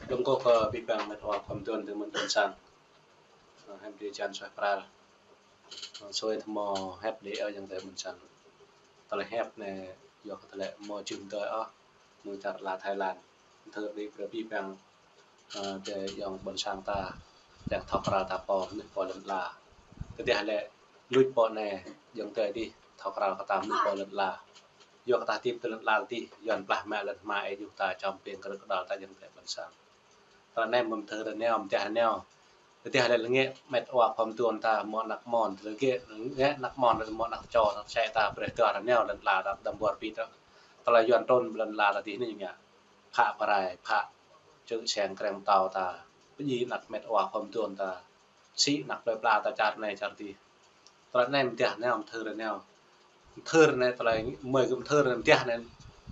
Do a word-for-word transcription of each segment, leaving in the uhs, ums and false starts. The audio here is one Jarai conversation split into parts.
Dơ̆ng kơ kơ abih bang met wa khom tuan tơ mơ̆n tuan sang. Hăm tơ jan suaih pral. Sui tơ mơ̆ hep đĭ ơ ayŏng adơi ƀôn sang. Tơlơi hep anai yua kơ tơlơi mơ̆ jing tơi ơ mơ̆ng čar la Thái Lan. Thơ đĭ brơi abih bang, ơ, tơ ayŏng ƀôn sang ta, yang thâo krăn ta pô mơnuih pô lŏn la. Tơdah lĕ luč pô anai, ayŏng adơi adih thâo krăn kơ ta mơnuih pô lŏn la. Yua kơ ta hơdip tơ lŏn la adih, Yuan plah mă lŏn hma ơi yŭ ta čăm ping krư̆ kơdăl ta ayŏng adơi ƀôn sang. Tơlơi anai mơ̆ thơ rơneo, mơ̆ tơdah rơneo. Tơdah lĕ lĕ ngĕ met wa khom tuan ta mơ̆ anak mon, tơlơi ngĕ, ngĕ anak mon lĕ mơ̆ anak čô, anak čĕ ta brơi tơ rơneo lŏn la ta đăm ƀuăr pit ơ. Tơlơi Yuan trŭn lŏn la ta adih anai ngă. Phă pơrai, phă čư̆ seng krem tao ta. Pơdjai anak met wa khom tuan ta. Sĭ anak plơi pla ta čar anai čar adih. Tơlơi anai mơ̆ tơdah rơneo, mơ̆ thơ rơneo. Mơ̆ thơ anai tơlơi mơ̆ gơ̆ mơ̆ thơ anai mơ̆ tơdah anai.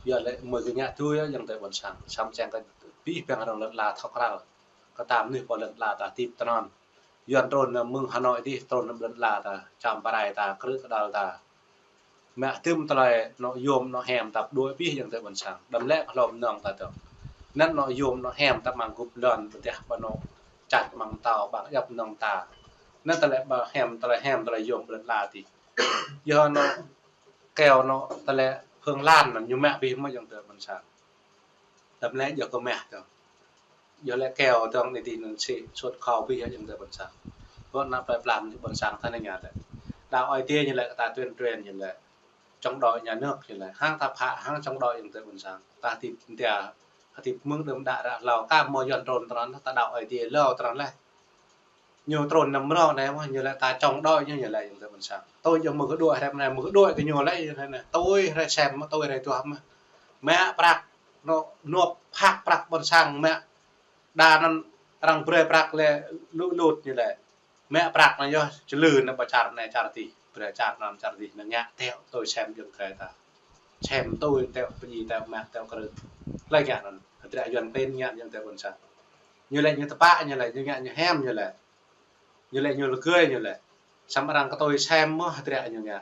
Yua lĕ mơ̆ gơ̆ ngă tui ơ ayŏng adơi ƀôn sang. Samơ̆ čang kơ abih bang rŏng lŏn la thâo krăn. Kơ ta mơnuih pô lŏn la ta hơdip tơ anŭn. Yuan trŭn nao mơ̆ng Hà Nội adih trŭn nao lŏn la ta. Čăm pơrai ta, krư̆ kơdăl ta. Mă tơm tơlơi anŏ yôm anŏ hem ta pơđuaĭ abih ayŏng adơi ƀôn sang. Đăm lĕ kơ hlô mơnơ̆ng ta tơ̆. Anŭn anŏ yôm anŏ hem ta mơ̆ng gŭp lŏn pơdah ƀơi anŏ čăt mơ̆ng tao ƀăng djŏp mơnơ̆ng ta. Anŭn tơlơi ƀă hem tơlơi hem tơlơi yôm lŏn la adih. Yua anŏ keo anŏ tơlơi Phương Lan anŭn ñu mă abih mơ̆ ayŏng adơi ƀôn sang. Đăm lĕ yua kơ mah tơ̆. Yua lĕ keo tơ̆ng anai adih anŭn sĭ sut khâu abih ayŏng adơi ƀôn sang. Ƀu anăp plơi pla mơnuih ƀôn sang ta anai ngă lĕ. Đa ơi adih ñu lĕ kơ ta tuyên truyền ñu lĕ. Chống đối nhà nước ñu lĕ. Hăng ta phă, hăng chống đối ayŏng adơi ƀôn sang. Ta hơdip mơ̆ tơdah, hơdip mơ̆ng đưm đă ră hlâo kơ mơ̆ Yuan trŭn tơ anŭn ta đa ơi adih hlâo tơ anŭn lĕ. Ñu trŭn nao mơ̆ anai mơ̆ ñu lĕ ta chống đối ñu, ñu lĕ ayŏng adơi ƀôn sang. Tui yua mơ̆ gơ̆ đuaĭ hrĕp anai, mơ̆ gơ̆ đuaĭ kơ ñu lĕ, yua anai. Tui hrĕp sem mơ̆ tui hrĕp tuah mơ̆. Mă prăk, anŏ, anŏ phă prăk ƀôn sang mă. Đa anŭn arăng brơi prăk lĕ lu lŭt ñu lĕ. Mă prăk anŭn yơh čơlư anŭn ƀơi čar anai čar adih. Brơi čar anŭn čar adih anŭn ngă teo tui sem ayŏng adơi ta. Sem tui teo pơdjai teo mă teo krư̆. Lĕ ngă anŭn. Hơdră Yuan klin ngă ayŏng adơi ƀôn sang. Ñu lĕ ñu tơpă, ñu lĕ ñu ngă ñu hem, ñu lĕ. Ñu lĕ ñu lơgơi ñu lĕ. Samơ̆ arăng kơ tui sem mơ̆ hơdră ñu ngă.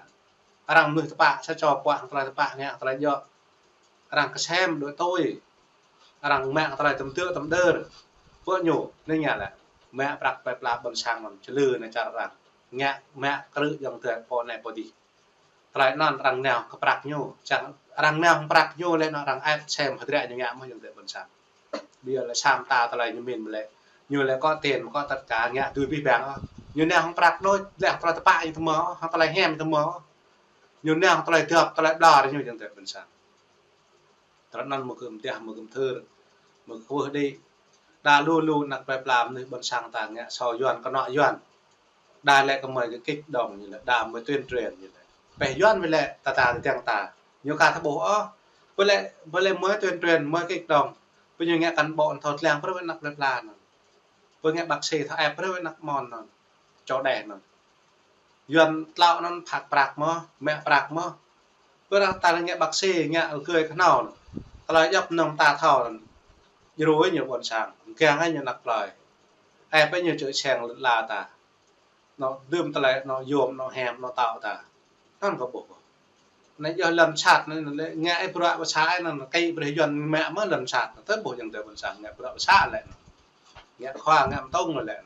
Arăng mơnuih tơpă, sa čô pơ̆ hăng tơlơi tơpă ngă tơlơi djŏ. Arăng kơ sem đuaĭ tui. Arăng mă tơlơi tơm tơ̆ tơm đơr. Pơ̆ ñu, anai ngă lĕ. Mă prăk plơi pla ƀôn sang anŭn, čơlư anŭn čar arăng. Ngă, mă krư̆ ayŏng adơi pô anai pô adih. Tơlơi anŭn arăng nao kơ prăk ñu. Čang arăng nao kơ prăk ñu lĕ anŭn arăng ĕp sem hơdră ñu ngă mơ̆ ayŏng adơi ƀôn sang. Ƀiă lĕ sam ta tơlơi ñu min mơ̆ lĕ. Ñu lĕ kơ tiền, kơ tất cả ngă tui abih bang ôh. Ñu nao hăng prăk đôč, lĕ hăng tơlơi tơpă ñu tơmơ̆, hăng tơlơi hem ñu tơmơ̆. Ñu nao hăng tơlơi djŏp, tơlơi ƀlŏr ñu ayŏng adơi ƀôn sang. Tơlơi anŭn mơ̆ gơ̆ mơ̆ tơdah mơ̆ gơ̆ mơ̆ thơ, mơ̆ gơ̆ kwưh đĭ. Đa lu lu anăp plơi pla mơnuih ƀôn sang ta ngă sô Yuan kơnŏ Yuan. Đa lĕ kơ mơi kơ kích động ñu lĕ, đa mơi tuyên truyền ñu lĕ. Pĕ Yuan wơ̆t lĕ ta ta tơdang ta. Ñu ka ta ƀuh ôh. Wơ̆t lĕ, wơ̆t lĕ mơi tuyên truyền, mơi kích động. Pơ ñu ngă cán bộ thâo tlang prơ wơ̆t anăp plơi pla anŭn. Pơ ngă bác sĩ thâo ĕp prơ wơ̆t anăp mon anŭn. Čô đeh anŭn. Yuan tlao anŭn phă prăk mơ̆, mă prăk mơ̆. Pơ arăng ta ngă bác sĩ, ngă lơgơi kơhnâo anŭn. Tơlơi djŏp mơnơ̆ng ta thâo anŭn. Djru ñu ƀôn sang. Kiăng ñu anăp plơi. Ĕp ñu čư̆ seng lŏn la ta. Anŏ dưm tơlơi, anŏ yôm, anŏ hem, anŏ tao ta. Anŭn kơ ƀuh. Anai yơh lŏn sat anai, anai lĕ ngă ih bruă pơsă anai, anai kơ brơi Yuan mă mơ̆ lŏn sat. Tơl ƀuh ayŏng adơi ƀôn sang ngă bruă pơsă lĕ. Ngă khua, ngă mơtông lĕ.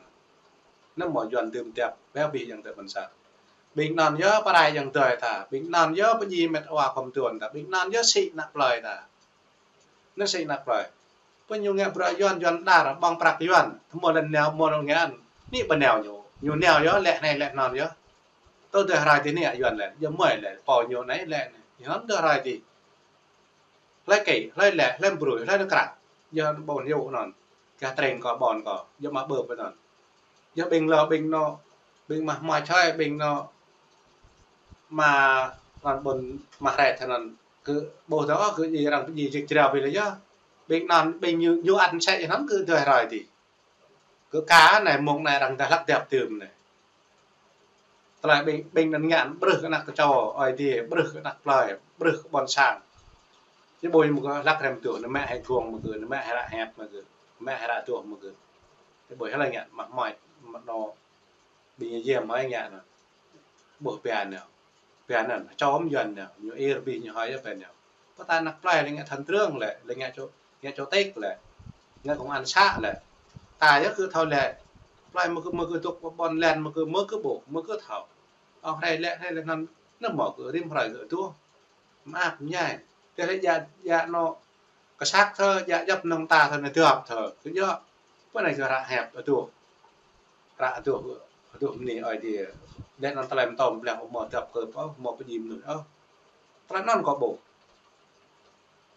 Anai mơ̆ Yuan dưm tiap, ƀiă abih ayŏng adơi ƀôn sang. Ƀing anŭn yơh pơrai ayŏng adơi ta. Ƀing anŭn yơh pơdjai met wa khom tuan ta. Ƀing anŭn yơh sĭ anăp plơi ta. Anŭn sĭ anăp plơi. Pơ ñu ngă bruă Yuan, Yuan đar, ƀơ̆ng prăk Yuan. Tơmơ̆ lĕ nao, mơ̆ lĕ ngă. Anai ƀu nao ñu. Ñu nao yơh, lĕ anai, lĕ anŭn yơh. Tơl tơhrơi adih anai Yuan lĕ. Yơh mơi lĕ, pô ñu anai lĕ anai. Yơh anŭn tơhrơi adih. Hlơi kĕ, hlơi lĕ, hlơi brơi, hlơi nao krăk. Yơh ƀôn yŭ anŭn. Kah treng kơ ƀôn kơ. Yơh mă ƀơ̆p anŭn. Yơh ƀing lơ, ƀing anŏ, ƀing mah mă čơi, ƀing anŏ mă, anŭn ƀôn mă hrĕt anŭn. Kơ ƀuh tơ̆, kơ ih arăng pơdjai jik jrao ƀiă lĕ yơh. Ƀing anŭn, ƀing ñu, ñu ăt sĕ anŭn kơ tơhrơi adih. Kơ ka anai mơ̆ng anai arăng dah hlăk djăp tơm anai. Tơlơi ƀing, ƀing anŭn ngă brưh kơ anăp kơčô, ơi adih, brưh kơ anăp plơi, brưh kơ ƀôn sang. Yơh ƀuh mơ̆ gơ̆ hlăk rem tuh, anai mă hai thuông mơ̆ gơ̆, anai mă hai ră hep mơ̆ gơ̆, anai mă hai ră tuh mơ̆ gơ̆. Yơh ƀuh hlơi ngă, mah mă, mă anŏ, ƀing ñu yem hơi ngă anŭn. Ƀuh pia anŭn. Pia anŭn, čom Yuan anŭn, ñu ir ƀing ñu hơi yơh pia anŭn. Pơ ta anăk plơi lĕ ngă thăn drơng lĕ, lĕ ngă čô, ngă čô tĕk lĕ, ngă công an să lĕ. Ta yơh kơ thâo lĕ, plơi mơ̆ kơ, mơ̆ kơ dŏ ƀôn lan, mơ̆ kơ, mơ̆ kơ ƀuh, mơ̆ kơ thâo. Ơ, hrơi lĕ, hrơi lĕ anŭn, nơ̆ mơ̆ kơ rĭm hrơi kơ dŏ. Mơak mơñai. Tơdah lĕ djă, djă anŏ kơsăk thơ, djă djŏp mơnơ̆ng ta thơ, anai djŏp thơ. Kơ djŏ. Pơ anai kơ ră hiăp adoh. Ră adoh, adoh mơni Ơi Adai. Lĕ anŭn tơlơi mơtô mơblang ƀu hmâo djŏp kơ pô, hmâo pơjing mơnuih ôh. Tơlơi anŭn kâo ƀuh.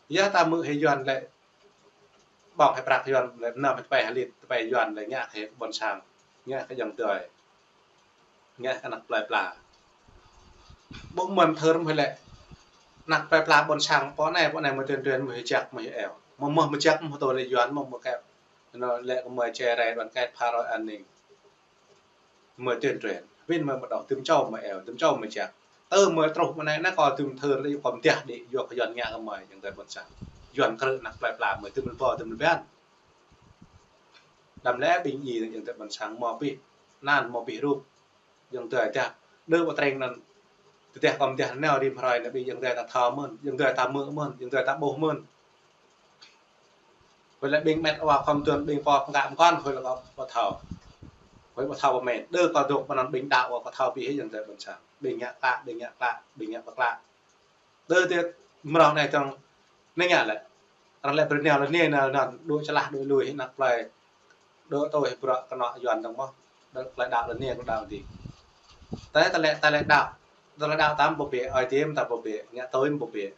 Yua ta hmư̆ hĭ Yuan lĕ, ƀơ̆ng hĭ prăk Yuan lĕ, năm hĭ tơpai hơlit, tơpai Yuan lĕ ngă hĭ ƀôn sang, ngă kơ ayŏng adơi, ngă kơ anăk plơi pla. Ƀu mơ̆n thơr mơ̆ lĕ, anăk plơi pla ƀôn sang pô anai, pô anai mơ̆ tuyên truyền mơ̆ hĭ jak mơ̆ hĭ eo. Mơ̆, mơ̆, mơ̆ jak mơ̆ tơ lĕ Yuan mơ̆, mơ̆ kĕ, anŭn lĕ kơ mơ̆ čê rai đoàn kết phá rối an ninh. Mơ̆ tuyên truyền, wĭn mơ̆ mơ̆ đŏk, tơm čô mơ̆ eo, tơm čô mơ̆ jak. Tơ mơ̆ truh mơ̆ anai, anai kâo tơm thơr lĕ kâo mơtiah đĭ, yua kơ Yuan ngă kơ mơ̆ ayŏng adơi ƀôn sang. Yuan krư̆ anăk plơi pla mơ̆ tơm lĕ pô, tơm lĕ ƀiăn. Đăm lĕ ƀing ih ayŏng adơi ƀôn sang hmâo abih anăn, hmâo abih rup. Ayŏng adơi tah, đơ ƀu treng anŭn. Tơdah kâo mơtiah nao rĭm hrơi anai ƀing ayŏng adơi ta thâo mơ̆n, ayŏng adơi ta hmư̆ mơ̆n, ayŏng adơi ta ƀuh mơ̆n. Wơ̆t lĕ ƀing met wa khŏm tuan ƀing pô pơkă mơkŏn, wơ̆t lĕ kâo ƀu thâo. Wơ̆t ƀu thâo pơmĕn. Đơ kâo dŏ pơ anŭn ƀing đaŏ wa kâo thâo abih ayŏng adơi ƀôn sang. Ƀing ngă klă, ƀing ngă klă, ƀing ngă pơklă. Đơ tơdah mrâo anai tơ̆ng anai ngă lĕ. Arăng lĕ brơi nao lĕ anai nao anŭn, đuaĭ čơlah đuaĭ lui hĭ anăk plơi. Đuaĭ tui hĭ bruă kơnŏ Yuan tơ̆ng mơ̆. Đơ plơi đaŏ lĕ anai kơ đaŏ dih. Ta, ta lĕ, ta lĕ đaŏ. Ta lĕ đaŏ ta mơ̆ ƀu bĕ, Ơi Adai mơ̆ ta ƀu bĕ, ngă tui mơ̆ ƀu bĕ.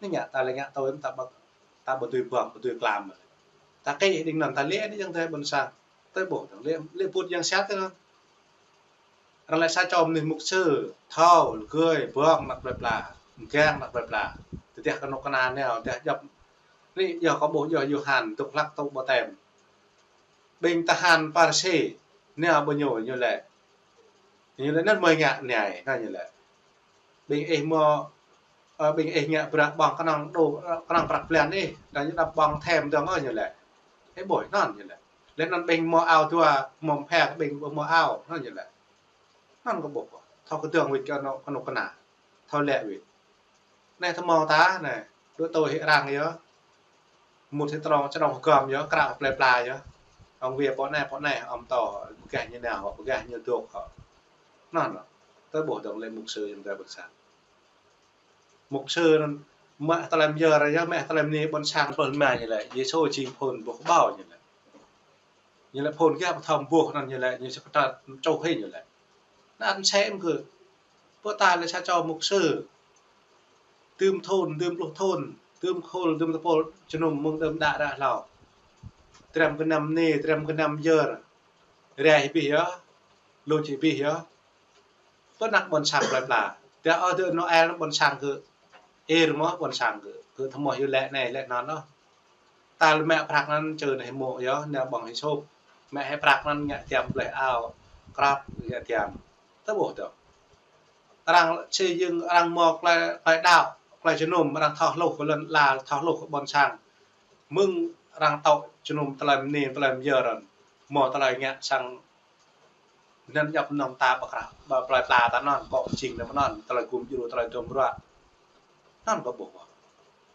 Anai ngă ta lĕ ngă tui mơ̆ ta ƀu, ta ƀu dưi ƀơ̆ng, ƀu dưi klam. Ta kĕ đing anŭn ta lĕ anai ayŏng adơi ƀôn sang. Tơl ƀuh dơ̆ng lĕ, lĕ put yang sat tơ̆ng. Arăng lĕ sa čô mơnuih mục sư, thâo, lơgơi, ƀơ̆ng anăk plơi pla, mơgang anăk plơi pla. Tơdah kơnuk kơna nao, tơdah djŏp. Anai yơh kâo ƀuh yơh Yôhan, dŏ hlăk tŭ ƀaptem. Ƀing tơhan Pharisi, nao ƀơi ñu, ñu lĕ. Ñu lĕ anŭn mơ̆ ngă anai, anŭn ñu lĕ. Ƀing ih mơ̆, ơ, ƀing ih ngă bruă ƀơ̆ng kơnơ̆ng đô, kơnơ̆ng prăk blan ih, anŭn ñu đăp ƀơ̆ng thêm dơ̆ng ôh ñu lĕ. Ih ƀuh anŭn ñu lĕ. Lĕ anŭn ƀing mơ̆ ao dua, mơ̆ phe ƀing mơ̆ ao, anŭn ñu lĕ. Anŭn kâo ƀuh. Thâo kơdơ̆ng wĭt kơ anŏ, kơnuk kơna. Thâo lĕ wĭt. Anai tơmâo ta anai, đuaĭ tui hĭ arăng yơh. Mŭt hĭ trong, čơđông hơgŏm yơh, krao plơi pla yơh. Ŏng wia pô anai, pô anai, ŏng tơ, pơgah ñu nao, pơgah ñu dŏ. Anŭn, tơl ƀuh dơ̆ng lĕ mục sư ayŏng adơi ƀôn sang. Mục sư anŭn, mă tơlơi myơr yơh, mă tơlơi mơni ƀôn sang, pơl mă ñu lĕ, Yêsu jing phŭn boh kơƀâo ñu lĕ. Ñu lĕ phŭn gah pơthâo boh anŭn ñu lĕ, ñu sĕ pơtă čuh hĭ ñu lĕ. Anŭn sĕ mơ̆ kơ, pô ta lĕ sa čô mục sư. Dưm thŭn, dưm pluh thŭn, dưm khul, dưm tơpul, jơnum mơ̆ng đưm đă ră hlâo. Trem gơnam mơni, trem gơnam myơr. Rai hĭ abih yơh, luč hĭ abih yơh. Pơ anăk ƀôn sang plơi pla. Tơdah ôh dơ̆ Noel ƀôn sang kơ. Ih rơmô ƀôn sang kơ. Kơ tơmâo yơh lĕ anai, lĕ anŭn ôh. Ta lĕ mă prăk anŭn čơ anai hmâo yơh, nao ƀơ̆ng hĭ sôp. Mă hĭ prăk anŭn ngă tiam pleh ao, krăp ngă tiam. Tơl ƀuh dơ̆ng. Arăng sĭ jing arăng mơ̆ klei, klei đaŏ, klei jơnum, arăng thâo hluh kơ lŏn ala, thâo hluh kơ ƀôn sang. Mơ̆ng arăng tŏ jơnum tơlơi mơni, tơlơi myơr anŭn. Mơ̆ tơlơi ngă sang anŭn djŏp mơnơ̆ng ta pơkrah, ƀă plơi pla ta anŭn, kŏ jing anŭn mơ̆n anŭn, tơlơi gum djru, tơlơi dŏm ruă. Anŭn kâo ƀuh.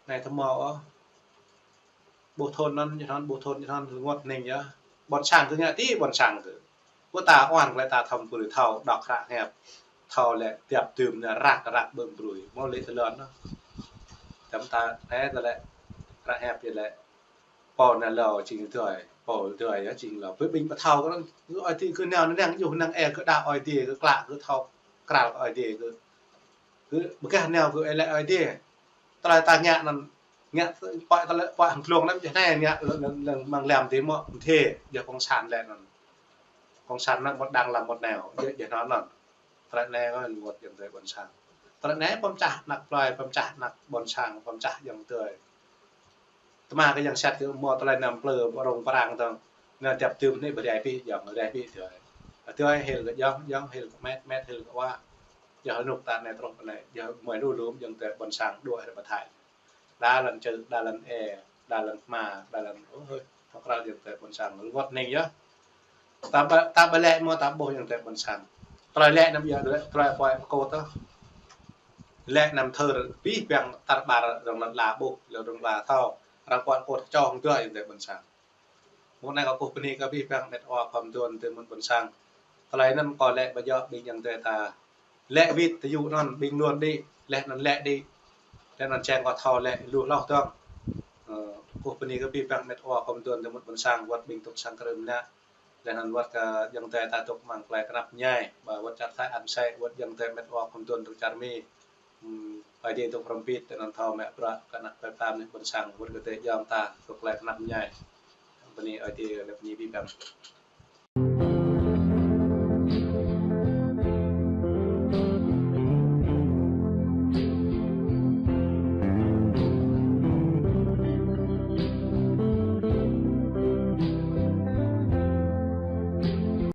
Anai tơmâo ôh. Ƀuh thŭn anŭn, ñu thŭn, ƀuh thŭn, ñu thŭn, rơngot hning yơh. Ƀôn sang kơ ngă ti, ƀôn sang kơ. Pô ta oan klei ta thâo brơi thâo, đŏk hră hiăp. Thâo lĕ tiap tơm anai răk, răk ƀơ̆ng brơi. Mơ̆ lĕ tơlơi anŭn. Tơm ta, anai tơlơi hră hiăp yơh lĕ. Pô anai lâo jing tui, pô tui yơh jing lâo. Ƀing ƀing pơthâo kơ anŭn, kơ Ơi Adai kơ nao năng, yua năng ĕ kơ đaŏ Ơi Adai kơ klă kơ thâo, krăl kơ Ơi Adai kơ. Kơ pơgah nao kơ ĕ lĕ Ơi Adai. Tơlơi ta ngă anŭn, ngă pơ̆ tơlơi pơ̆ hăng glông anŭn jeh anai ngă lăng, lăng, lăng mơ̆ng lăm dih mơ̆, mơ̆ thê, jeh cộng sản lĕ anŭn. Cộng sản anŭn mơ̆ đang lăm mơ̆ nao, jeh, jeh anŭn anŭn. Tơlơi anai kơ rơngot ayŏng adơi ƀôn sang. Tơlơi anai pơmčah anăk plơi, pơmčah anăk ƀôn sang, pơmčah ayŏng adơi. Tơma kơ yang sat kơ mơ̆ tơlơi năm plư, rông prang tơ̆ng. Anŭn tiap tơm anai ƀu rai abih, ayŏng rai abih adơi. Adơi hil kơ ayŏng, ayŏng hil kơ met, met hil kơ wa. Yua anŭn ta anai truh anai, yua mơ̆ lu lum ayŏng adơi ƀôn sang đuaĭ ră pơthai. Đa lăn čư̆, đa lăn ĕ, đa lăn hma, đa lăn, ơ hơi, thâo krăl ayŏng adơi ƀôn sang, rơngot hning yơh. Ta ƀă, ta ƀă lĕ mơ̆ ta ƀuh ayŏng adơi ƀôn sang. Tơlơi lĕ anăm yơh, tơlơi, tơlơi pơkŏ tơ̆. Lĕ anăm thâo abih bang tar ƀar rŏng lŏn ala ƀuh, lŏn rŏng ala thâo, arăng kuăt kơ čŏng dua ayŏng adơi ƀôn sang. Mơ̆ng anai kâo kơkuh bơni kơ abih bang met wa khŏm dŏ tơ mŭt ƀôn sang. Tơlơi anŭn kâo lĕ ƀu djơ̆ ƀing ayŏng adơi ta lĕ wĭt tơ yŭ anŭn ƀing lŏn đĭ, lĕ anŭn lĕ đĭ. Lĕ anŭn čang kâo thâo lĕ lu hloh dơ̆ng. Ơ, kơkuh bơni kơ abih bang met wa khŏm dŏ tơ mŭt ƀôn sang, wơ̆t ƀing tŭk sang krưm anai. Lĕ anŭn wơ̆t kơ ayŏng adơi ta tŭk mơ̆ng tơlơi tơnap ñai, ƀă wơ̆t čar Thái ăn sai, wơ̆t ayŏng adơi met wa khŏm dŏ tơ čar Mi. Hmm, Ơi Adai tŭk hrŏm bĭt, tơ anŭn thâo mă bruă kơ ană plei pla mơnuih ƀôn sang, wơ̆t kơ adơi ayŏng ta tŭk tơlơi tơnap ñai. Bơni Ơi Adai lĕ bơni abih bang.